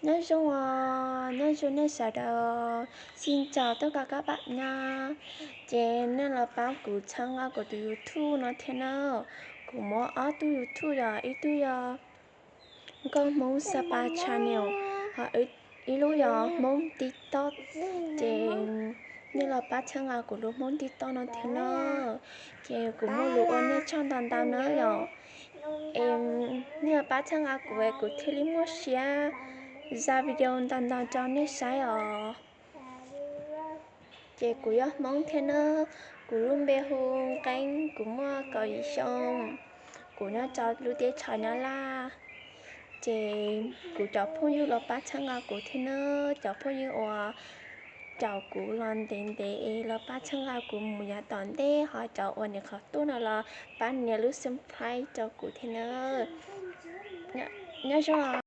Nyob zoo os, nyob zoo nej sawv daws, xin chào tất cả các bạn nha. Ces nej los pab kuv txhawb nqa kuv tus YouTube no thiab na. Kuv muaj ob tug YouTube, yog ib tug yog Nkauj Hmoob Sapa Channel, ho ib lub yog Hmoob TikTok. Ces nej los pab txhawb nqa kuv lub Hmoob TikTok no thiab na. Ces kuv muaj lus ua nej tsaug ntau ntau na yom. Nej los pab txhawb nqa kuv es kuv thiaj li muaj siab xa video ntau ntau rau nej saib os. Ces kuv yog Hmoob thiab na, kuv lub npe hu Nqeeb, kuv muaj kaum yim xyoo, kuv nyob rau lub teb chaws Nyab Laj. Ces kuv cov phooj ywg los pab txhawb nqa kuv thiab na, cov phooj ywg uas caum kuv los ntev ntev es los pab txhawb nqa kuv mus yav tom ntej, ho cov uas nias qhov tuaj no los pab nias lub subscribe rau kuv thiab na. Nyob zoo.